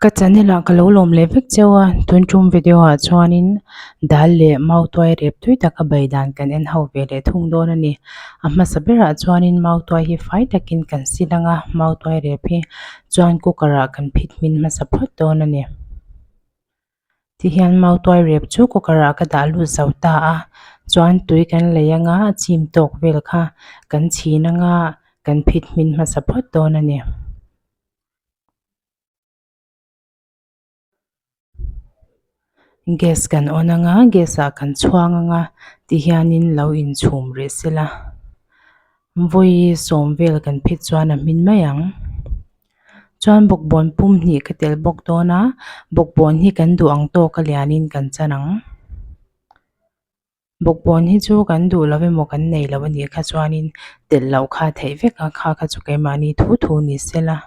Ka channel ah ka lo lawm leh vek cheu a, tun tum video ah chuanin dal leh mautuai rep tui taka bai dan kan en ho ve leh thung dawn a ni. A hmasa berah chuanin mautuai hi fai takin kan sil ang a, mautuai rep hi chuan cooker ah kan phit hmin hmasa phawt dawn a ni. Tihian mautuai rep chu cooker ah ka dah lut zo ta a, chuan tui kan lei anga a chim tawk vel kha kan chhin anga kan phit hmin hmasa phawt dawn a ni. Gas kan on anga gas ah kan chhuang anga tihianin lo inchhum rih sela vawi sawm vel kan phit chuan a hmin mai ang. Chuan bawkbawn pum hnih ka telh bawk dawn a bawkbawn hi kan duh ang tawk a lianin kan chan ang. Bawkbawn hi chu kan duh lo emaw kan nei lo a nih kha chuanin telh loh kha a theih vek a kha kha chu keimahni thu thu ni sela.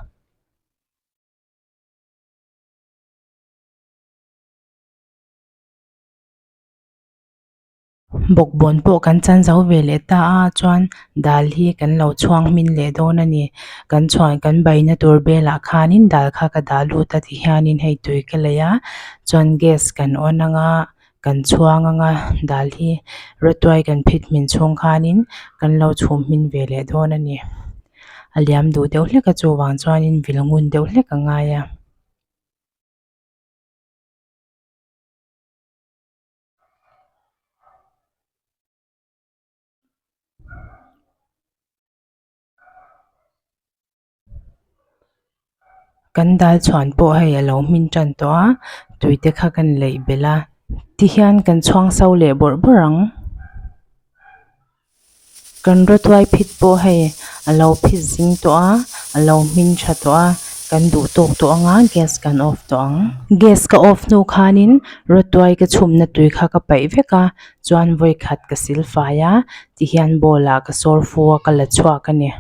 Bawkbawn pawh kan chan zo ve leh ta a chuan dal hi kan lo chhuang hmin leh dawn a ni. Kan chhuan kan baina tur belah khanin dal kha ka dah lut a tihianin hei tui ka lei a chuan gas kan on ang a kan chhuang ang a dal hi rawtuai kan phit hmin chhung khanin kan lo chhum hmin ve leh dawn a ni. A liam duh deuh hlek a chuvang chuanin vil ngun deuh hlek a ngai a. Kan dal chhuan pawh hei a lo hmin tan tawh a tui te kha kan leih belh a tihian kan chhuang so leh bawrh bawrh ang. Kan rawtuai phit pawh hei a lo phit zing tawh a a lo hmin tha tawh a kan duh tawk tawh ang a gas kan off tawh ang. Gas ka off hnu khanin rawtuai ka chhumna tui kha ka paih vek a chuan vawi khat ka sil fai a tihian bowl ah ka sawr fu a ka la chhuak a ni.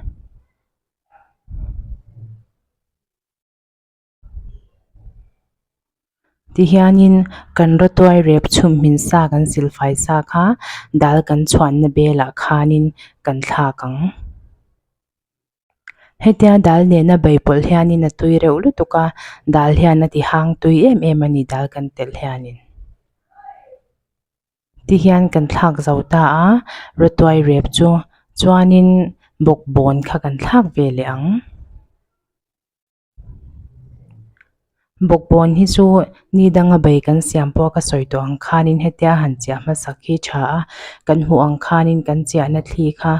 Tihianin kan rawtuai rep chhum hmin sa kan silfai sa kha dal kan chhuanna belah khanin kan thlak ang. Hetia dal nena bei pawlh hianin a tui reuh lutuk a, dal hian a ti hang tui em em a ni dal kan telh hianin. Tihian kan thlak zo ta a, rawtuai rep chu chuanin bawkbawn kha kan thlak ve leh ang. Bawkbawn hi chu ni danga bei kan siam pawh ka sawi tawh ang khanin hetia han chiah hmasak hi tha a, kan hmuh ang khanin kan chiahna thli kha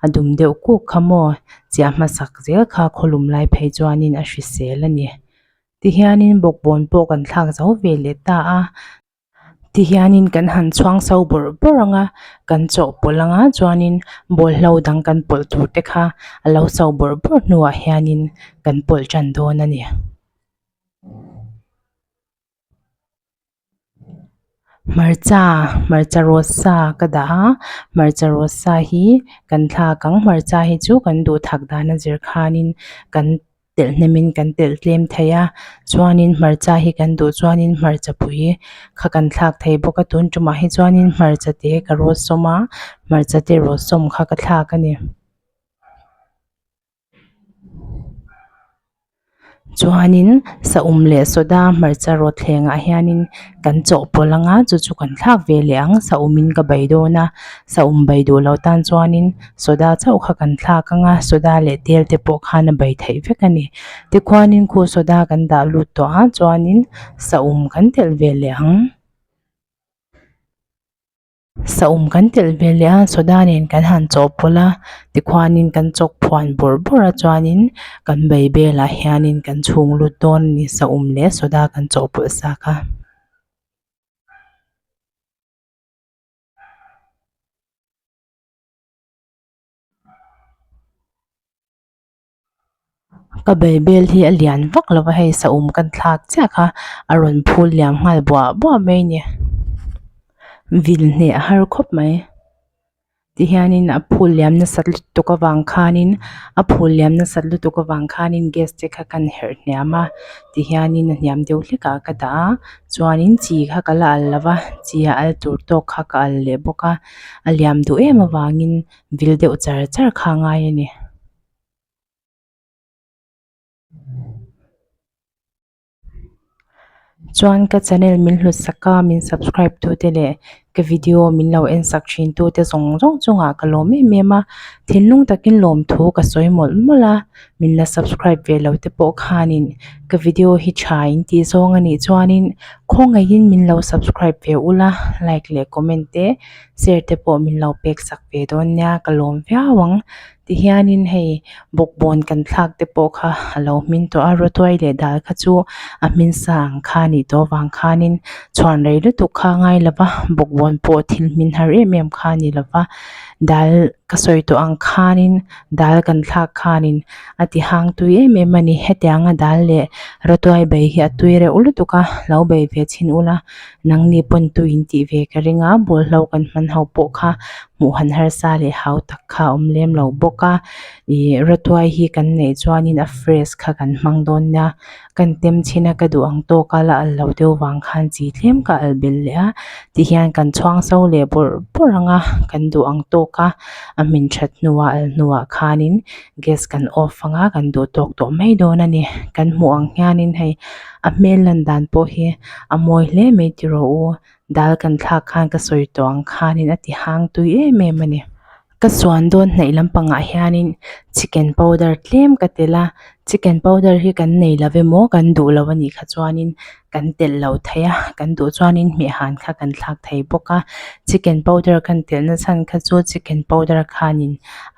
a dum deuh kuk kha maw chiah hmasak zel kha khawlum lai phei chuanin a hrisel a ni. Tihianin bawkbawn pawh kan thlak zo ve leh ta a. Tihianin kan han chhuang so bawrh bawrh ang a, kan chawhpawlh ang a chuanin bawlhlo dang kan pawlh tur te kha a lo so bawrh bawrh hnuah hianin kan pawlh tan dawn a ni. Hmarcha hmarcha rawt sa ka dah a hmarcha rawt sa hi kan thlak ang hmarcha hi chu kan duh thak dan a zir khanin kan telh hnemin kan telh tlem thei a chuanin hmarcha hi kan duh chuanin hmarcha pui kha kan thlak thei bawk a tun tumah hi chuanin hmarcha te ka rawt sawm a hmarcha te rawt sawm kha ka thlak a ni. Chuanin saum leh soda hmarcha rawt thlengah hianin kan chawhpawlh ang a chu chu kan thlak ve leh ang saum in ka bei dawn a saum bei duh loh tan chuanin soda chauh kha kan thlak ang a soda leh tel te pawh khan a bei theih vek a ni tikhuanin khu soda kan dah lut tawh a chuanin saum kan telh ve leh ang. Saum kan telh ve leh a soda nen kan han chawhpawlh a tikhuanin kan chawk phuan bawrh bawrh a chuanin kan bai belah hianin kan chhung lut dawn a ni saum leh soda kan chawhpawlh sa kha. Ka bai bel hi a lian vak lo va hei saum kan thlak chiah kha a rawn phul liam nghal buah buah mai a ni vil hneh a har khawp mai tihianin a phul liam nasat lutuk avang khanin a phul liam nasat lutuk avang khanin gas te kha kan herh hniam a tihianin a hniam deuh hlek ah ka dah a chuanin chi kha ka la al lo va chi a al tur tawk kha ka al leh bawk a a liam duh em avangin vil deuh char char kha a ngai a ni. Chuan ka channel min hlut sak a, min subscribe tu te leh ka video min lo en sak thin tu te zawng zawng chungah ka lawm em em a, thinlung takin lawmthu ka sawi mawlh mawlh a, min la subscribe ve lo te pawh khanin ka video hi tha in tih zawng a nih chuanin khawngaihin min lo subscribe ve ula like leh comment te share te pawh min lo pek sak ve dawn nia ka lawm viau ang tihianin hei bawkbawn kan thlak te pawh kha a lo hmin tawh a rawtuai leh dal kha chu a hmin sa ang kha a nih tawh avang khanin chhuan rei lutuk kha a ngai lo va bawkbawn pawh thil hmin har em em kha a ni lo va dal ka sawi tawh ang khanin dal kan thlak khanin a ti hang tui em em a ni hetianga dal leh rawtuai bai hi a tui reuh lutuk a lo bei ve chhin ula nangni pawn tui in tih ve ka ring a bawlhlo kan hman ho pawh kha hmuh han harsa leh hau tak kha a awm lem lo bawk a ih rawtuai hi kan neih chuanin a fresh kha kan hmang dawn nia kan tem chhin a ka duh ang tawk a la al lo deuh vang khan chi tlem ka al belh leh a tihian kan chhuang so leh bawrh bawrh ang a kan duh ang tawk a a hmin that hnuah al hnuah khanin gas kan off ang a kan duh tawk tawh mai dawn a ni kan hmuh ang hianin hei a hmel lan dan pawh hi a mawi hle mai tiraw u dal kan thlak khan ka sawi tawh ang khanin a ti hang tui em em a ni. Ka suan dawn hnaih lampangah hianin chicken powder tlem ka tel a, chicken powder hi kan nei lo emaw kan duh lo a nih kha chuanin kan telh lo thei a, kan duh chuanin hmehhan kha kan thlak thei bawk a, chicken powder kan telh na chhan kha chu chicken powder khanin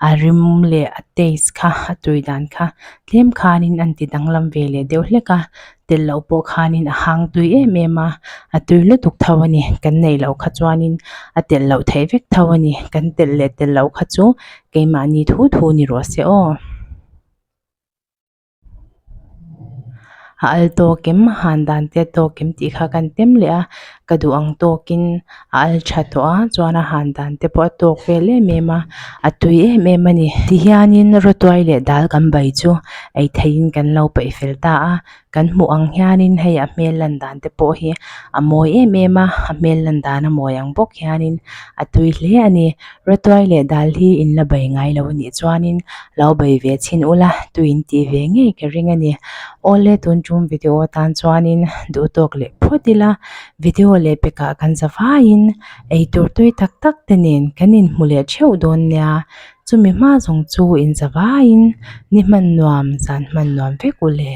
a rim leh a taste kha a tui dan kha tlem khanin an ti danglam ve leh deuh hlek a. Telh loh pawh khanin a hang tui em em a, a tui lutuk tho a ni. Kan neih loh kha chuanin a telh loh theih vek tho a ni. Kan telh leh telh loh kha chu keimahni thu thu ni rawh se aw. A al tawk em, a han dan te a tawk em tih kha kan tem leh a, ka duh ang tawkin a al tha tawh a chuan a han dan te pawh a tawk vel em em a a tui em em a ni tihianin rawtuai leh dal kan bai chu ei theihin kan lo peih fel ta a kan hmuh ang hianin hei a hmel lan dan te pawh hi a mawi em em a a hmel lan dan a mawi ang bawk hianin a tui hle a ni rawtuai leh dal hi in la bai ngai lo a nih chuanin lo bai ve chhin ula tui in tih ve ngei ka ring a ni awle tun tum video atan chuanin duh tawk leh phawt ila. Video leh pekah kan za vaiin eitur tui tak tak te nen kan inhmu leh theuh dawn nia, chumi hma zawng chu inza vaiin ni hman nuam zan hman nuam vek u le.